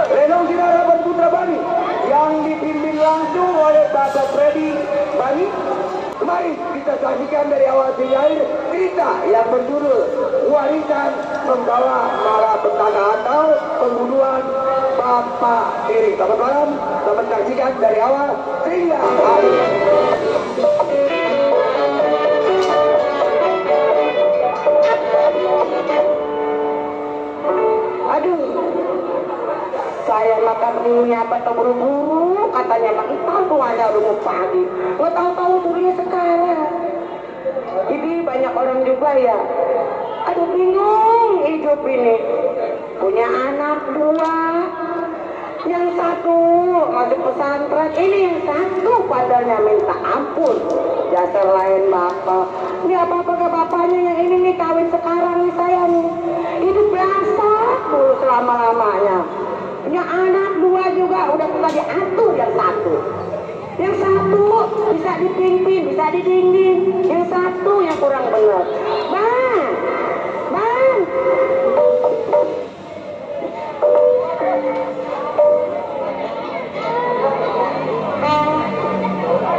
Lenong Sinarapan Putra Bani yang dipimpin langsung oleh Bapak Freddy Bani. Mari kita saksikan dari awal hingga akhir cerita yang berjudul Warisan Membawa Para Petaka atau Pembunuhan Bapak Iri. Selamat malam, selamat saksikan dari awal hingga akhir. Aduh, saya makan ini apa atau buru-buru, katanya makin tahu ada udah mau pagi, nggak tahu-tahu turunnya sekarang. Jadi banyak orang juga ya. Aduh bingung hidup ini. Punya anak dua, yang satu masuk pesantren, ini yang satu padanya minta ampun. Dasar lain bapak. Ini apa-apa ke bapaknya yang ini nih kawin sekarang nih saya nih. Hidup biasa dulu selama-lamanya. Punya anak dua juga udah pernah diatur yang satu. Yang satu bisa dipimpin, bisa didinding. Yang satu yang kurang benar. Bang, bang.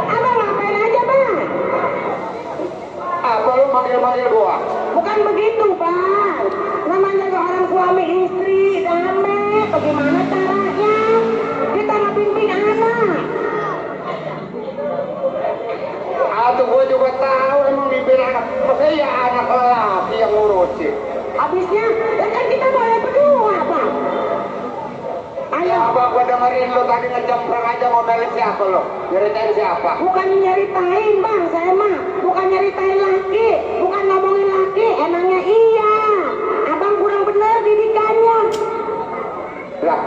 Abang ngapain aja bang? Apa lu manggil-manggil gua? Bukan begitu bang. Namanya orang suami istri, damai. Bagaimana caranya? Kita ngepimpin anak. Atau gua juga tahu emang bibir anak. Maksudnya ya anak lelaki yang ngurusin. Habisnya, ya kan kita boleh berdua bang. Ayo. Abang gua dengerin lu tadi ngejemprang aja ngomelin siapa lu? Nyeritain siapa? Bukan nyeritain bang, saya mah. Bukan nyeritain laki. Bukan ngomongin laki, emangnya iya. Abang kurang bener didikannya. Lah,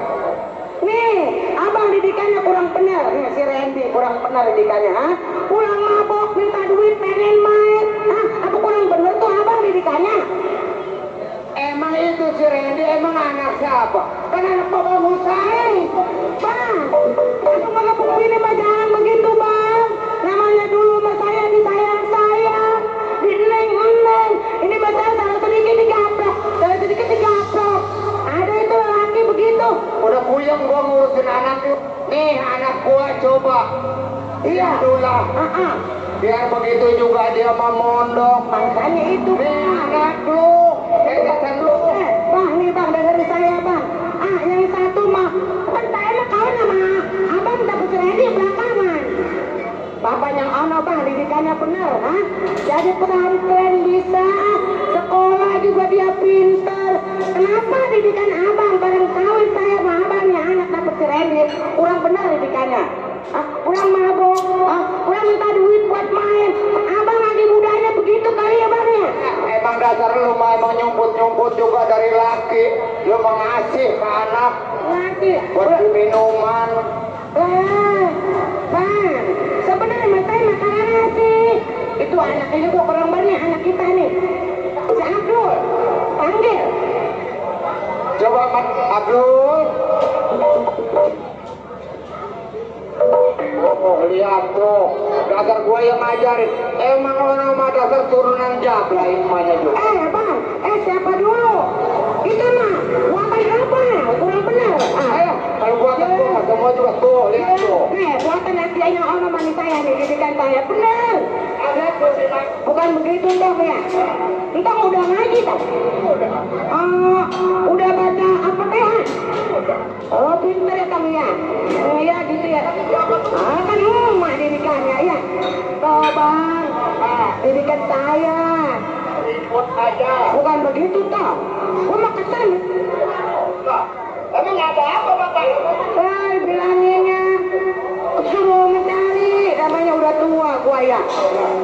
Nih, abang didikannya kurang bener. Nih, si Randy kurang bener didikannya, ha? Pulang mabok, minta duit, pengen main. Hah? Apa kurang bener tuh abang didikannya? emang itu si Randy emang anak siapa? Kan anak bapak Hussein. Bang, aku mah ini mah jangan begitu bang. Namanya dulu mah saya disayang-sayang, dineng-neng. Ini mah saya salah sedikit digaplok, salah sedikit digaplok. Ada itu laki begitu. Udah puyeng gua ngurusin anak lu. Nih anak gua coba. Iya. Itulah. Biar begitu juga dia mau mondok. Makanya itu Nih bang. anak lu. Edekan lu. Bang, nih bang, dengerin saya bang. Yang satu mah, kan saya mah kawin sama abang dapet Randy belakangan. Bapaknya ono bang, didikannya bener, ha? Jadi pesantren bisa, sekolah juga dia pinter. Kenapa didikan abang bareng kawin saya sama abangnya anak dapet Randy? Kurang bener didikannya. Kurang mabok, kurang minta duit buat main. Abang lagi mudanya begitu kali ya bang ya? Emang dasar lu mah emang nyumput-nyumput juga dari laki. Lu mau ngasih ke anak. Ngasih. Buat beli minuman. Bang, sebenarnya mas saya makanan ngasih. Itu anaknya juga kurang banyak anak kita nih. Si Abdul, panggil. Coba Mat Abdul. Oh, lihat tuh. Dasar gua yang ngajarin. Emang orang mah dasar turunan jabla imanya juga. Bang, siapa dulu? Itu mah, buatan apa? Kurang benar. Ayo, kalau buatan gua mah semua juga tuh, lihat tuh. Nih, buatan nasinya orang mani saya nih, didikan saya. Benar. Ada tuh di Bukan begitu toh ya? Entah udah ngaji toh? Udah baca apa teh? Oh pinter ya kamu ya? Ya gitu ya. Kan rumah didikannya ya. Toh bang, didikan saya. ribut aja. Bukan begitu toh? Gua mau kesel. Emang ada apa bapak? Bilanginnya suruh mencari, namanya udah tua gua ya.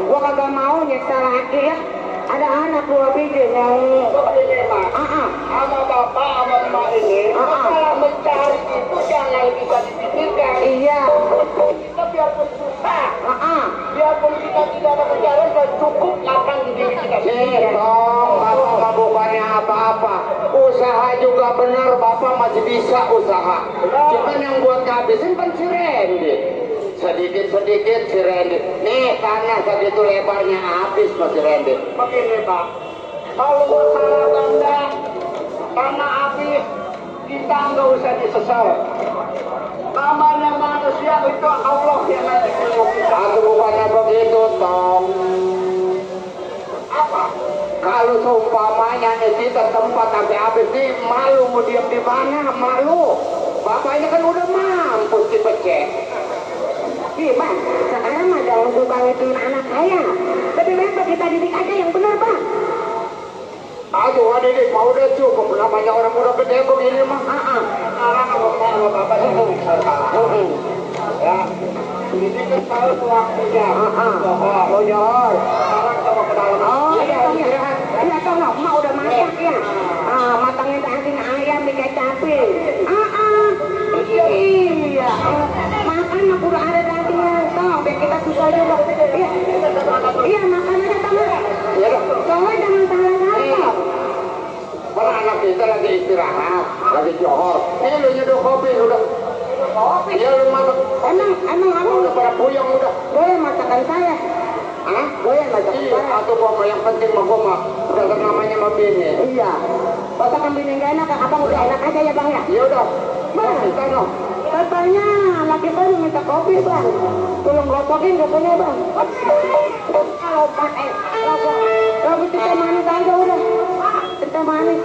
Gua kagak mau nyeksa laki ya. Ada anak dua biji yang sama bapak sama emak ini masalah mencari itu jangan bisa dipikirkan. Iya. Kita biarpun susah, biarpun kita tidak ada kerjaan dan cukup makan di diri kita. Bapak bukannya apa-apa, usaha juga benar, bapak masih bisa usaha. Cuman yang buat ngabisin kan si Randy. Sedikit-sedikit si Randy. Nih tanah segitu lebarnya habis Mas Randy. Begini Pak, kalau masalah ganda tanah habis kita nggak usah disesal. Namanya manusia itu Allah yang nanti kita. Aku bukannya begitu, Tom. Apa? Kalau seumpamanya kita tempat habis ini malu mau diam di mana, malu. Bapaknya kan udah mampus dipecek. Iya bang, sekarang mah jangan suka ngituin anak saya. Lebih baik kita didik aja yang benar bang. Aduh, adik mau udah cukup. Namanya orang udah gede begini mah. Sekarang sama bapak ya. Ini kan tahu waktunya. Mau nyor. Sekarang sama ke dalam. Oh iya, istirahat. Iya toh, mak udah masak ya. Matangin daging ayam dikecapin. Iya. Makan mah udah ada dagingnya. Toh, biar kita susah juga. Iya, makan aja teman. Iya dong. Soalnya jangan salah-salah. Para anak kita lagi istirahat, lagi johor. Ini lu nyeduh kopi udah. Kopi? Iya lu masak. Emang kamu udah pada puyeng udah. boleh masakan saya? Hah? Boleh masakan Iya, saya? atau gua yang penting mah gua mah udah namanya mah bini. Iya. Masakan bini nggak enak, abang udah enak aja ya bang ya? Iya udah. Bang, Kita no. katanya laki saya minta kopi bang. Tolong lopokin katanya bang. Lopak lopok. Lopok teh manis aja udah. Teh manis.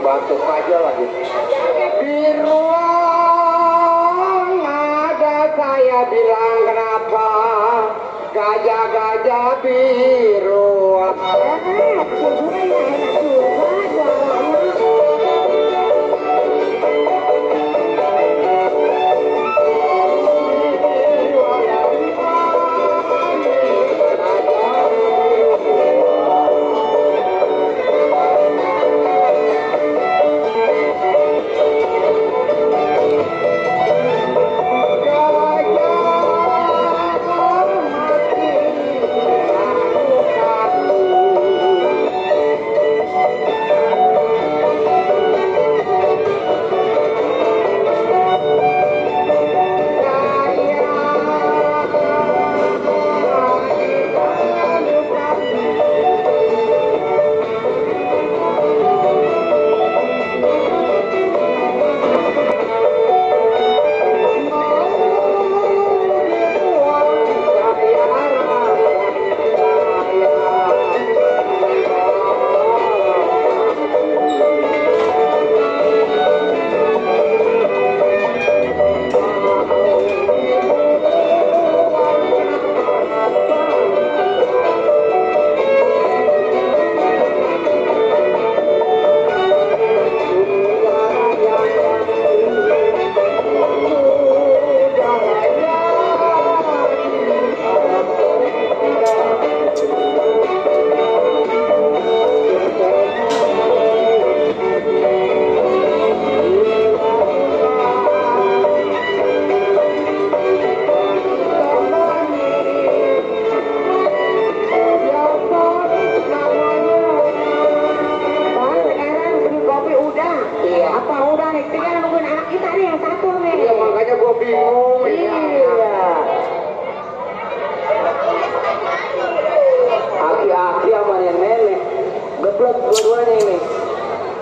batuk aja lagi. Di ruang ada saya bilang kenapa gajah-gajah biru. dua-duanya ini.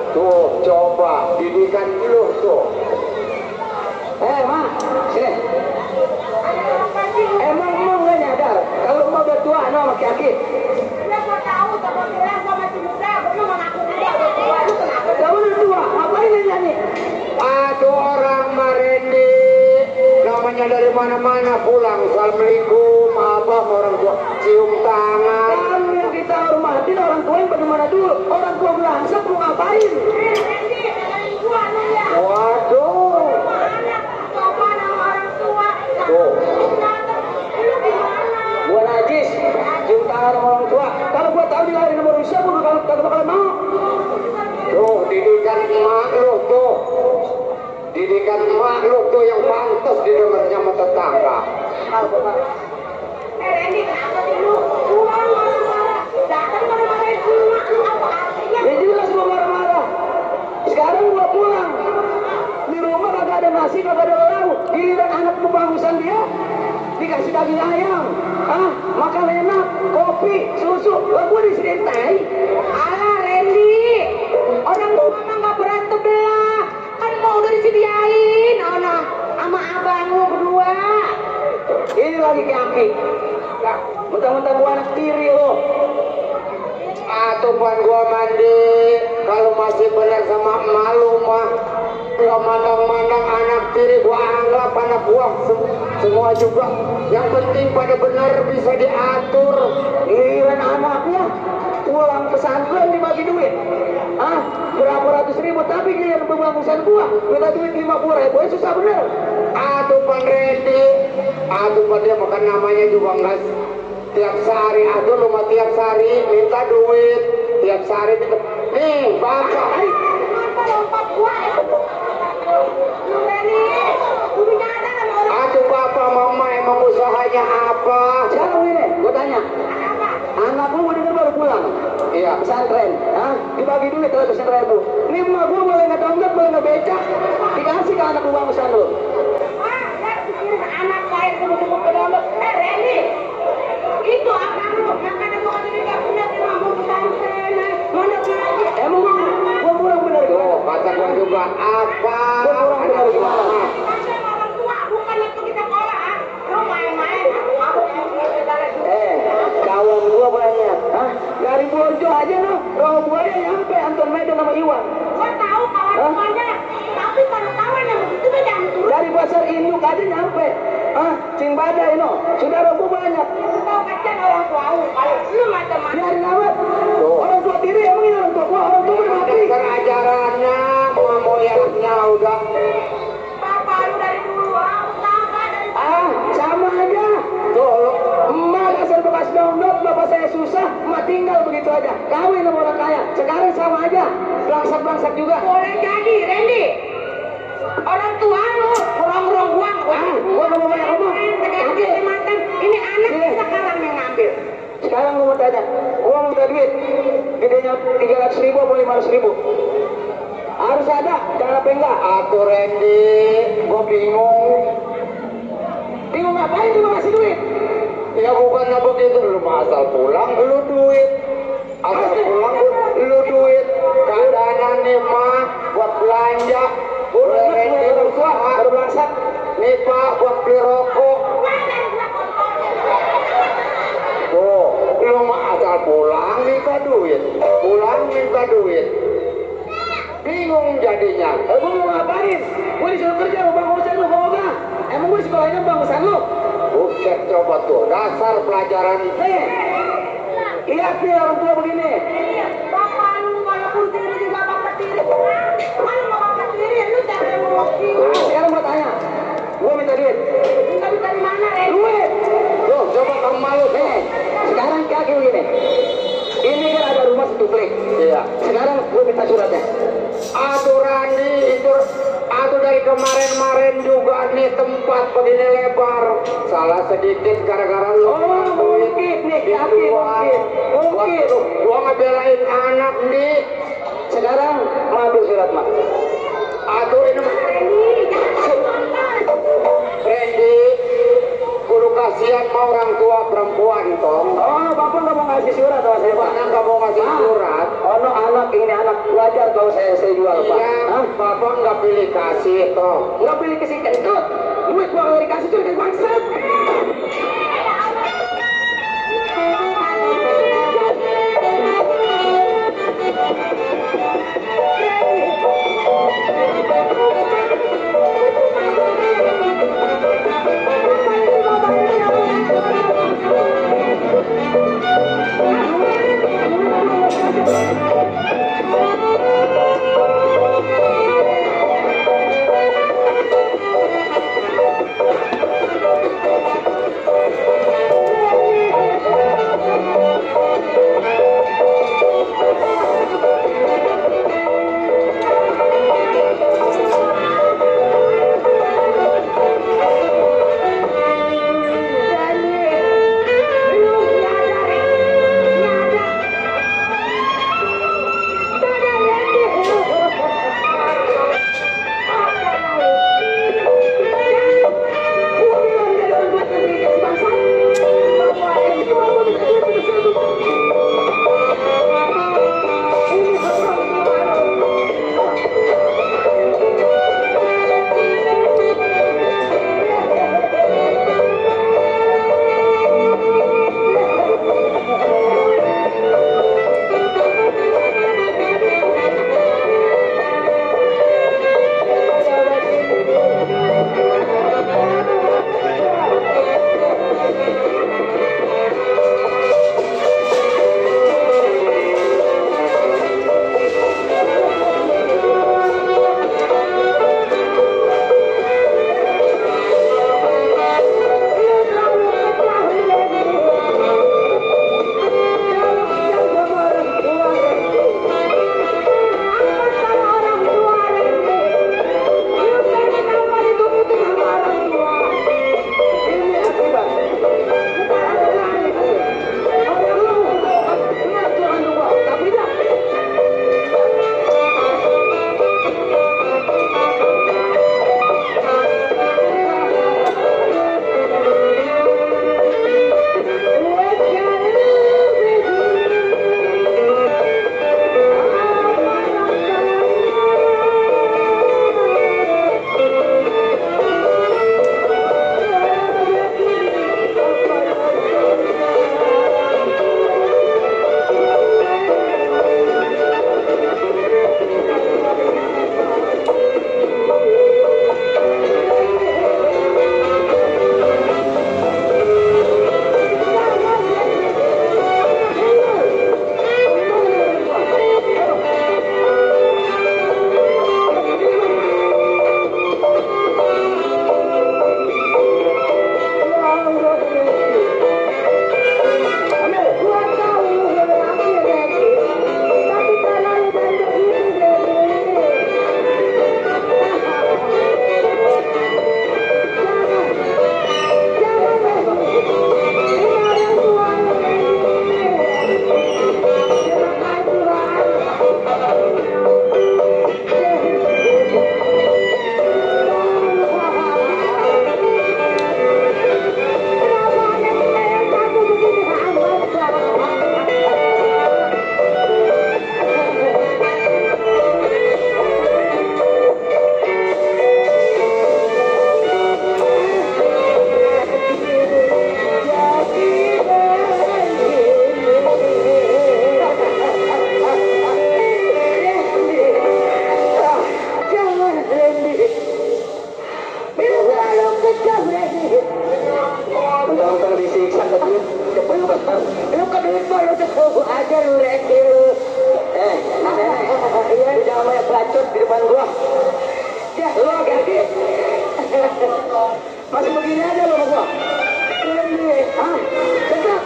Tuh, coba didikan lu tuh. Ma, sini. Emang nggak nyadar kalau mau udah tua, no laki-laki. Ya gua tahu, tapi bilang gua masih muda, gua mau ngaku muda udah tua. Lu kenapa? Kamu udah tua, ngapain nyanyi? Aduh orang Marendi, namanya dari mana-mana pulang. Assalamualaikum, abah orang tua, cium tangan. Kamu yang kita hormatin orang tua yang bagaimana dulu? Orang tua belangsap mau ngapain? Randy, dengerin gua lu ya. Waduh. Sama anak, sopan sama orang tua. Tuh. Lu gimana? Gua najis, cium tangan sama orang tua. Kalau gua tahu dilahirin sama Rusia, gua kagak bakalan mau. Tuh, didikan emak lu tuh. Didikan emak lu tuh yang pantas didengarnya sama tetangga. Randy, kenapa sih lu? Pulang marah-marah. Datang marah-marahin emak lu apa artinya? Ya jelas gua marah-marah. Sekarang gua pulang. Di rumah kagak ada nasi, kagak ada lauk. Giliran anak kebagusan dia dikasih daging ayam. Makan enak, kopi, susu. Lah gua disediain tai. Alah Randy, orang tua mah nggak berantem belah. Kan mau udah disediain, Ona, sama abang lu berdua. Ini lagi kaki. Ya, mentang-mentang gua anak tiri lo. Atupan gua mandi, kalau masih benar sama emak lu mah gak mandang-mandang anak tiri, gua anggap anak buah semua juga. Yang penting pada benar bisa diatur. Giliran anaknya pulang pesantren dibagi duit. Berapa ratus ribu, tapi giliran pembangunan gua minta duit 50.000, susah bener. Atupan Randy, atupan dia makan namanya juga enggak tiap sehari. Aduh lu mah tiap sehari minta duit, tiap sehari nih bapak. Kenapa lompat gua? Lu Randy, kudu nyadar sama orang Aduh bapak mama emang usahanya apa? Sekarang ini, gua tanya, apa? anak lu mau denger baru pulang Iya. pesantren, dibagi duit 100.000. Ini emak gua boleh nggak tonggak, boleh nggak becak, dikasih ke anak pembangunan lu. Ya pikirin anak saya sebut-sebut ke dalam. Randy, itu abang lu yang kata gua kata dia nggak benar dia mau pesantren. Mana lagi? Emang gua kurang bener Tuh gimana? kata gua juga apa? Gua kurang bener gimana? Masa orang tua bukan waktu kita sekolah, lu main-main, mabuk segala Kawan gua banyak, dari Borjo aja no, roh buaya nyampe Anton Medan sama Iwan. Gua tahu kawan banyak, tapi kalau kawan yang begitu tuh jangan turun. Dari pasar induk aja nyampe, Cing Badai no, saudara gua banyak. Tahu kacang orang tua kalau lu macam-macam. Biarin amat, orang tua tiri emang ini orang tua gua, orang tua udah mati. Kan ajarannya moyangnya udah. Bapak lu dari dulu, usaha dari Sama aja. Tuh, emak asal bekas download, bapak saya susah, emak tinggal begitu aja. Kawin sama orang kaya, sekarang sama aja. Belangsak-belangsak juga. boleh jadi, Randy. Orang tua lu kurang-kurang gua Gua nggak mau banyak ngomong. Oke. Ini anak sekarang yang ngambil. Sekarang gua mau tanya, gua mau minta duit. Gedenya 300.000 atau 500.000? Harus ada, jangan apa enggak. Aku Randy, gua bingung. Bingung ngapain cuma ngasih duit? Ya bukannya begitu, lu mah asal pulang lu duit. Asal pulang lu duit. Keadaan nih mah buat belanja. Udah Randy orang tua, usaha. baru belangsak. Nih pak buat beli rokok. Tuh, lu mah asal pulang minta duit. Pulang minta duit. Bingung jadinya. Gua mau ngapain? Gua disuruh kerja sama Bang Husen lu, mau gak? Emang gua sekolahnya Bang Husen lu? Buset coba tuh, dasar pelajaran. Nih, lihat nih orang tua begini. Bapak lu walaupun tiri juga bapak tiri. Kalau mau bapak tiri, lu jangan emosi. Sekarang gua tanya, gua minta duit. Tapi dari mana, Randy? Duit! Tuh, coba kamu malu tuh. Nih, sekarang kaki begini. Ini kan ada rumah satu klik. Iya. Sekarang gua minta suratnya. Aturan itu, dari kemarin-kemarin juga nih tempat begini lebar. Salah sedikit gara-gara lu. Oh, mungkin nih, kaki mungkin. Mungkin. Gua ngebelain anak nih. Sekarang mau ambil surat, Mak. Aduh ini Randy, jangan nonton. Randy, guru kasih kasihan mau orang tua perempuan toh. Oh, bapak nggak mau ngasih surat sama saya, Pak? Karena nggak mau ngasih surat. Oh, no, anak ini anak wajar kalau saya jual, Pak. Iya, Hah? bapak nggak pilih kasih toh. Nggak pilih kasih kentut. Duit gua nggak dikasih tuh dikasih bangsat. Masih begini aja lo gua. Hah? Cakap.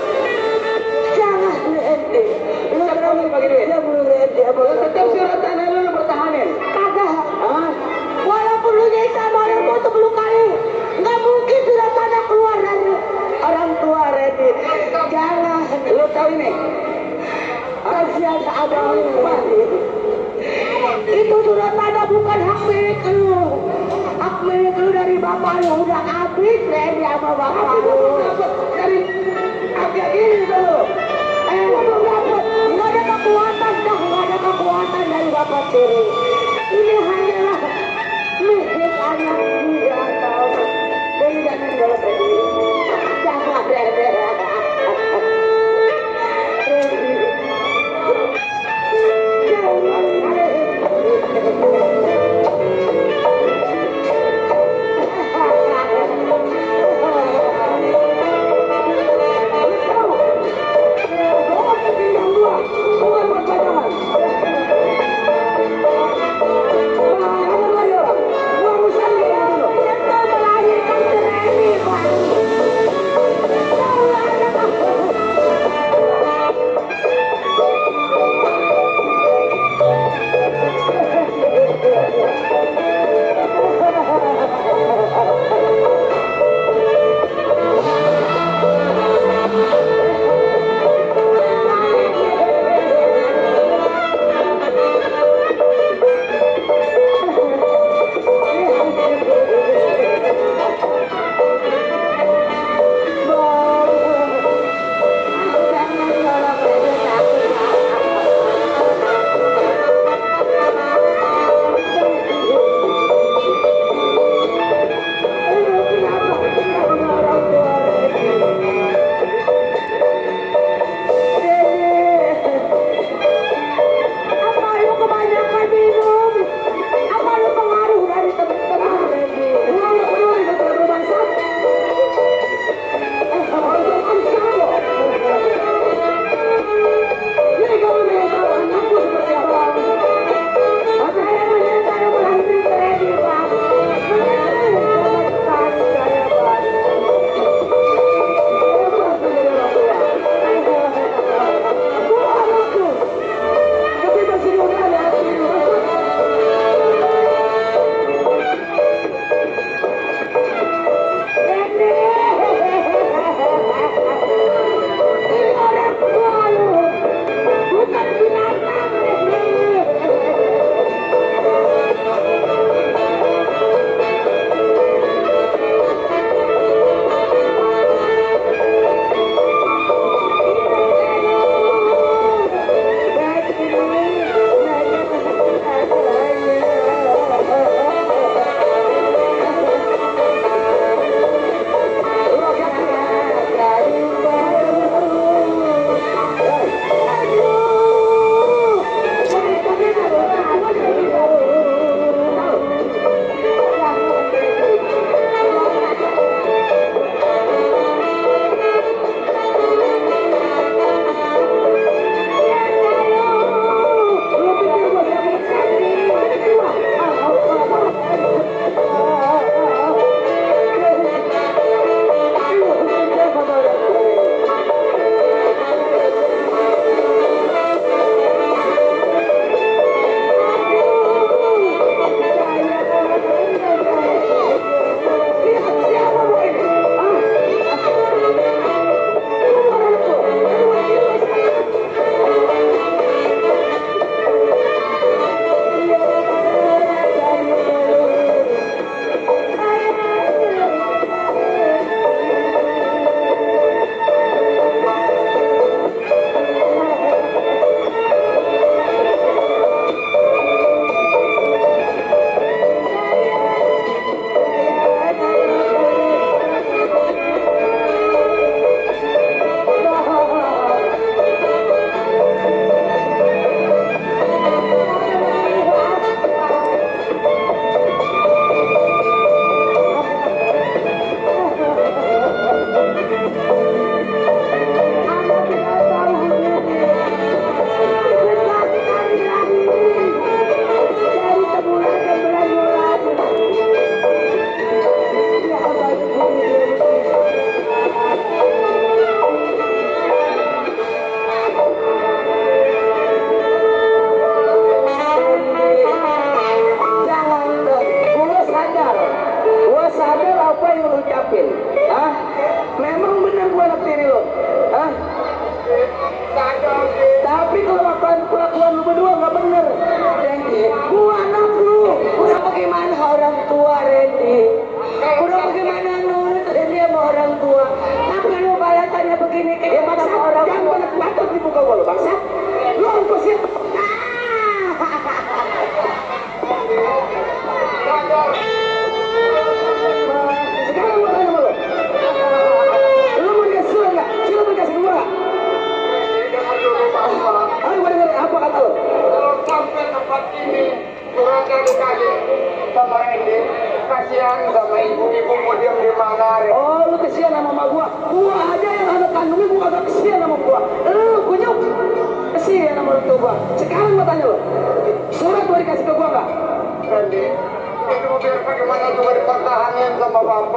Jangan Randy. Lu kenapa bagi duit? Ya belum Randy. Lu tetap surat tanah lu pertahanin. Kagak. Hah? Walaupun lu jadi sama orang tua 10 kali, nggak mungkin surat tanah keluar dari orang tua Randy. Jangan. Lu tahu ini? Kasihan abang lu mati. Itu surat tanah bukan hak milik lu. Hak milik lu dari bapak lu udah habis Randy sama bapak lu. apa Tiri? Ini hanyalah milik anak dia tahu. Dan jangan kalau tadi. Jangan Reni.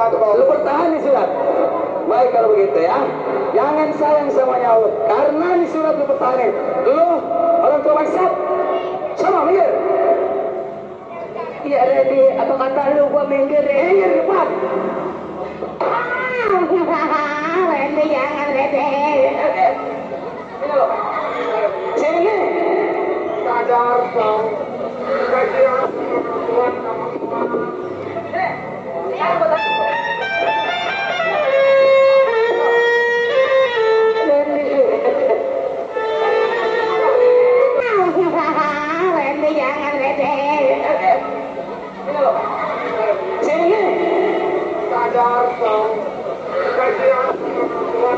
Lu bertahan nih surat. Baik kalau begitu ya. Jangan sayang sama nyawa. Karena di surat lu bertahan. Lu orang tua maksud. Sama minggir. Iya Randy, apa kata lu gua minggir? Minggir cepat. Randy jangan Randy. Sini. Sadar dong. Kajian Tuhan Randy jangan Randy. Sini. sadar dong. Kajian Tuhan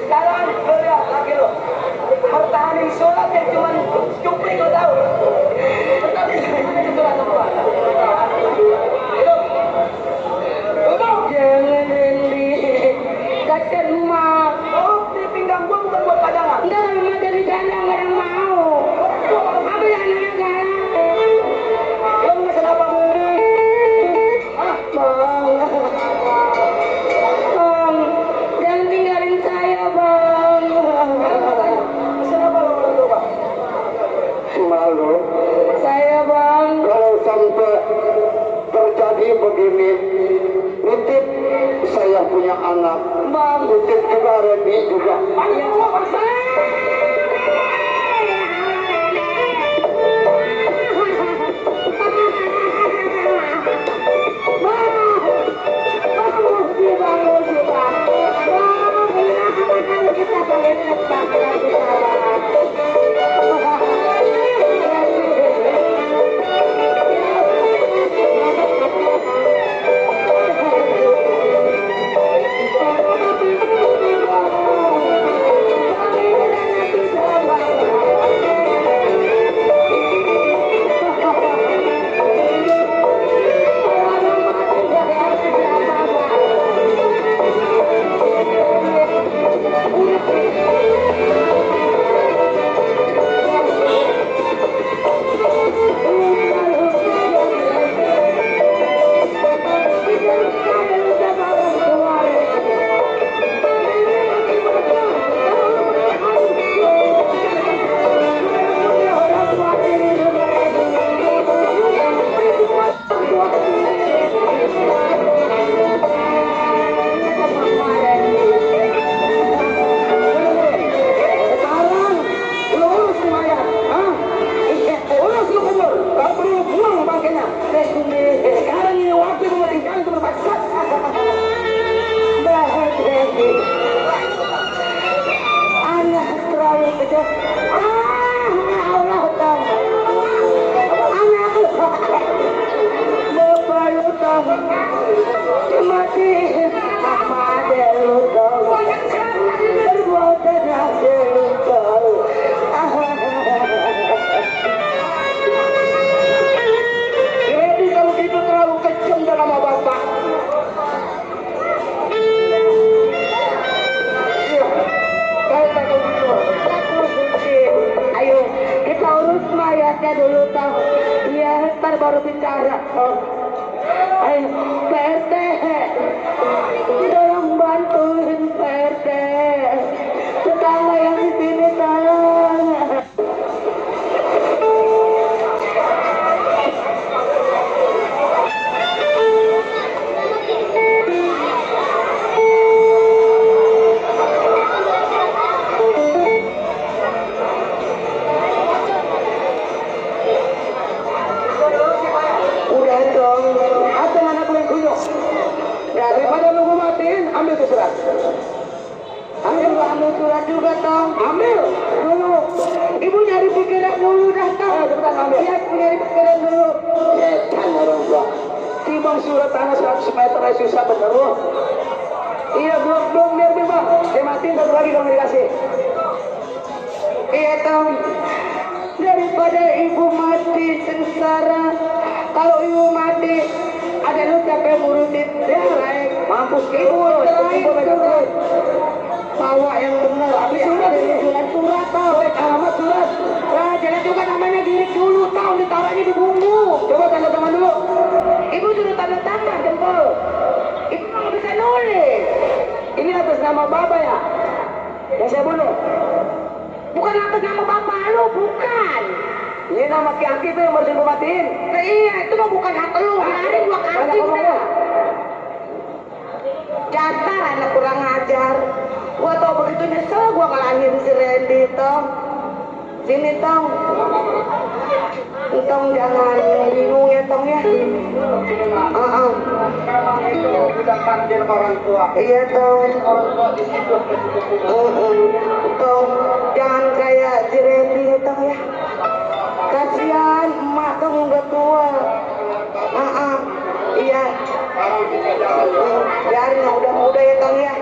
Sekarang lu lihat lagi lu. Pertahanin surat yang cuma cuplik lu tahu. Pertahanin surat semua. Jangan Randy. Kasian rumah. Oh, di pinggang gua bukan buat padangan. Enggak, rumah dari sana nggak ada yang mau. Apa yang anak galak? Lu ngesan apa? Ah, Bang. Bang, jangan tinggalin saya, Bang. Kenapa lu orang tua, Bang? malu. Saya, Bang. Kalau sampai terjadi begini, nitip saya punya anak. Bang. Nitip juga Randy juga. Ayo, bangsa. Jadi kalau gitu terlalu kejam dalam bapak. Iya, saya takut gitu. Ayo, kita urus mayatnya dulu, tahu? Iya, ntar baru bicara. Ayo, PRT, tolong bantuin PRT. Tetangga yang di sini tolong. Udah dong, apa anak lu yang kuyuk? Daripada lu gua matiin, ambil tuh surat. Ambil surat juga, Tong. Ambil dulu. Ibu nyari pikiran dulu dah, Tong. Cepetan ambil. Iya, nyari pikiran dulu. Setan orang tua. Timbang surat tanah 100 meter aja susah bener lu. Iya, belum biar bang. Dia matiin satu lagi kalau dikasih. Iya, Tong. Daripada ibu mati sengsara, kalau ibu mati ada lu capek ngurusin dia lah ya. mampus ibu cerai bawa yang benar habis surat tahu alamat surat Wah, jelas juga namanya girik dulu, tahu ditaruhnya di bumbu. coba tanda tangan dulu Ibu suruh tanda tangan jempol. Ibu nggak bisa nulis. ini atas nama bapak ya yang saya bunuh Bukan atas nama bapak lu, bukan. ini nama Ki-Aki tuh yang harus dimatiin Nah, iya, itu mah bukan hak lu. Hari gua kasih udah. Dasar anak kurang ajar. Gua tau begitu nyesel gua ngalahin si Randy, Tong. Sini, Tong. Tong jangan bingung ya, Tong ya. memang itu sudah takdir orang tua Iya, Tong. orang tua di situ Tong, jangan kayak si Randy ya, Tong ya. Kasihan emak Tong udah tua. Iya. sekarang kita jalan Biarin yang udah muda ya, Tong ya.